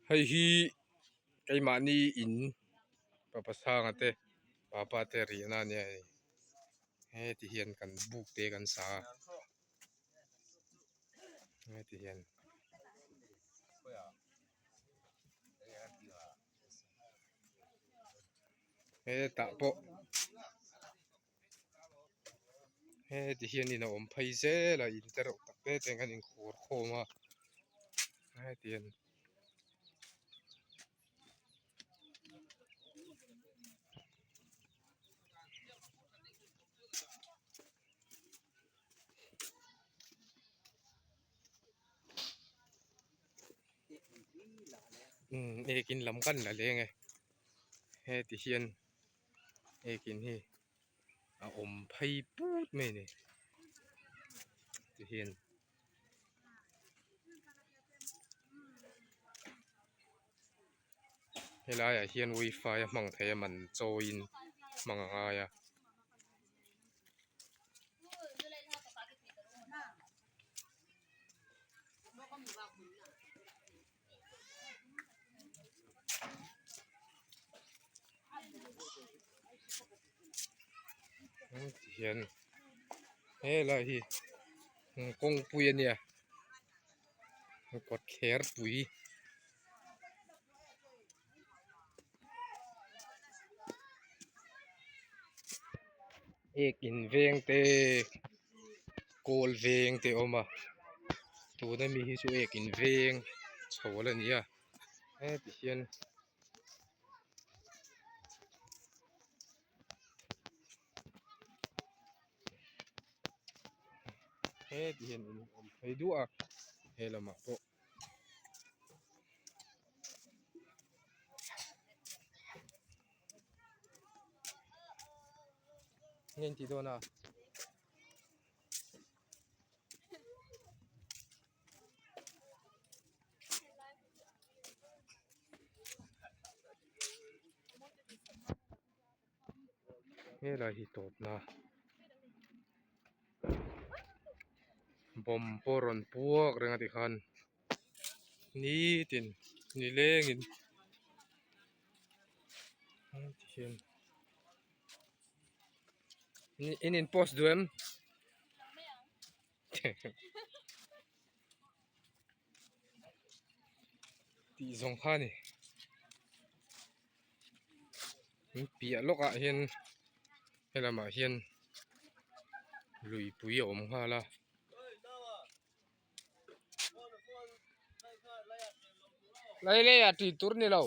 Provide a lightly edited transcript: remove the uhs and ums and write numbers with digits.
Hei hi keimahni in papa sanga te papa te rihna a nia hei heti hian kan buk te kan sa a heti hian. Hetah pawh heti hian in a awm phei zel a in te reuh tak te te an inkhawr khawm a heti hian. Umm ekin lam kan la leng e heti hian ekin hi a awm phei put mai a ni ti hian. Helaiah hian wifi a hmang thei a man chawiin hmang a ngai a. Tihian helai hi kawngpui a nia kawtthler pui. Ek in veng te kawl veng te a awm a tuna mi hi chu ek in veng chho a la ni a heti hian heti hian in awm phei duah a he lamah pawh. Nge in tih dawn a? Helai hi tawpna bomb pawh rawn puak reng a tikhan nitin nilengin tikhian in in post duh em? Tih zawng kha a ni. Piah lawkah hian helamah hian luipui a awm nghal a. Lai leiah tih tur ni lo.